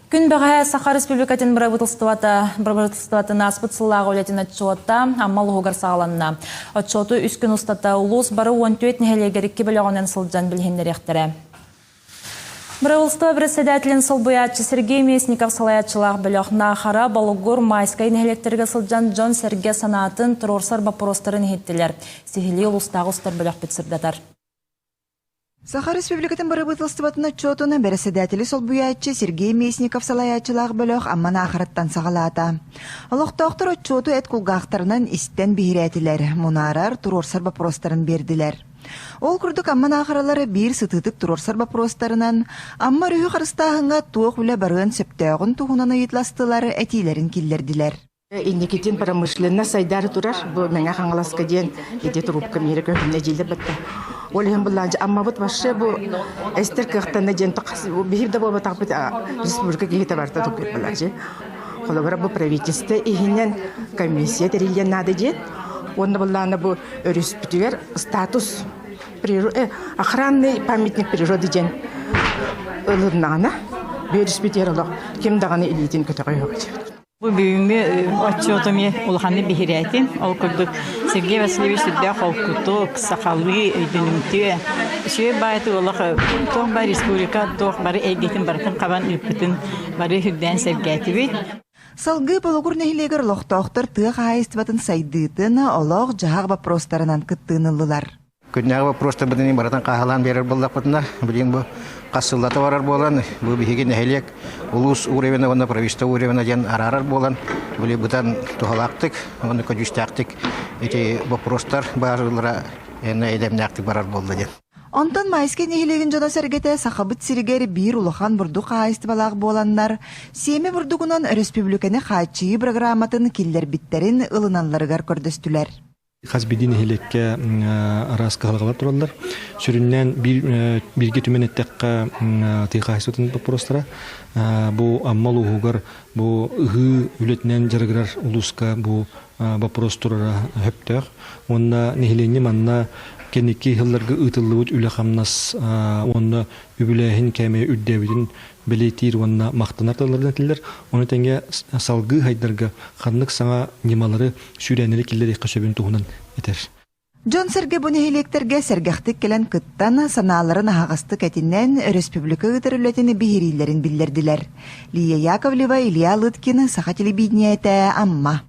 Күн бэҕэһээ Саха Республикатын бырабыыталыстыбата бырабыыталыстыбатын ааспыт сыллааҕы үлэтин отчуота Амма улууһугар саҕаланна. Отчуоту үс күн устата улуус бары 14 нэһилиэгэр икки бөлөҕүнэн сылдьан билиһиннэриэхтэрэ. Бырабыыталыстыба председателин солбуйааччы Сергей Местников салайааччылаах бөлөх Наахара, Болугур, Майскай нэһилиэктэргэ сылдьан дьон-сэргэ санаатын, туруорсар боппуруостарын иһиттилэр. Сиһилии улуустааҕы устар бөлөхпүт сырдатар. Саха Республикатын бырабыыталыстыбатын отчуотун бэрэссэдээтэли солбуйааччы Сергей Местников салайааччылаах бөлөх Амма Наахараттан саҕалаата. Олохтоохтор отчуоту эт кулгаахтарынан истэн биһирээтилэр, мунаарар, туруорсар боппуруостарын биэрдилэр. Ол курдук Амма Наахаралар биир сытыытык туруорсар боппуруостарынан Амма өрүһү харыстааһыҥҥа туох үлэ барыан сөптөөҕүн туһунан ыйыталастылар, этиилэрин киллэрдилэр. Инникитин промышленность сайдаары турар. Бу Мэҥэ Хаҥаласка диэн ити трубка миэрэ көһүннэ дииллэр батта. Ол иһин былаанча Аммабыт вообще бу эстер кыахтанна диэн биһиги да буолбатахпыт республика киһитэ барыта туппут былаанчы. Холобура бу правительство иһинэн комиссия тэриллиэн наада диэн. Уонна былаана бу өрүспүтүгэр статус охранный памятник природы диэн ылыннаҕына өрүспүтүгэр олох ким даҕаны илиитин көтөҕүө. Бу бүгүҥҥү отчуоту эмиэ улаханнык биһирээтим. Ол курдук Сергей Васильевич сүрдээх холкутук, сахалыы өйдөнүмтүө, үчүгэй баайытык олох туох баар республика туох бары эйгэтин барытын хабан ыыппытын бары үрдээн сэргээтибит. Салгыы Болугур нэһилиэгэр олохтоохтор тыа хаһаайыстыбатын сайдыытын, олох-дьаһах боппуруостарынан кыттыыны ыллылар. Күннээҕи боппуруостарбытын барытын хааһылаан биэрэр буоллахпытына, билигин бу хас сыллата барар буолан, бу биһиги нэһилиэк улуус уровена уонна правительство уровена диэн араарар буолан, били бытан туһалаахтык уонна көдьүүстээхтик ити боппуруостар баарылара эйдэмнээхтик барар буолла диэн. Онтон Майскай нэһилиэгин дьоно-сэргэтэ Сахабыт сиригэр биир улахан бурдук хаһаайыстыбалаах буоланнар, сиэмэ бурдугунан өрөспүүбүлүкэни хааччыйыы бырагырааматын киллэрбиттэрин ылыналларыгар көрдөстүлэр. Хас биирдии нэһилиэккэ араас кыһалҕалар тураллар. Сүрүннээн бииргэ түмэн эттэххэ, тыа хаһаайыстыбатын боппуруостара. Бу Амма улууһугар бу ыһыы үлэтинэн дьарыгырар улууска бу боппуруос турара сөптөөх. Уонна нэһилиэнньэ манна кэнники сылларга ыытыллыбыт үлэ-хамнас уонна үбүлээһин кээмэйэ үрдээбитин бэлиэтиир уонна махтанар тылларынан этиллэр. Ону тэҥэ салгыы хайдарга ханнык саҥа ньымалары сүүрээннэри киллэриэххэ сөбүн туһунан этэр. Дьон-сэргэ бу нэһилиэктэргэ сэргэхтик кэлэн кыттан, санааларын аһаҕастык этинэн, өрөспүүбүлүкэ ыытар үлэтин биһирииллэрин биллэрдилэр. Лия Яковлева, Илья Лыткин, Саха телевидениетэ, Амма.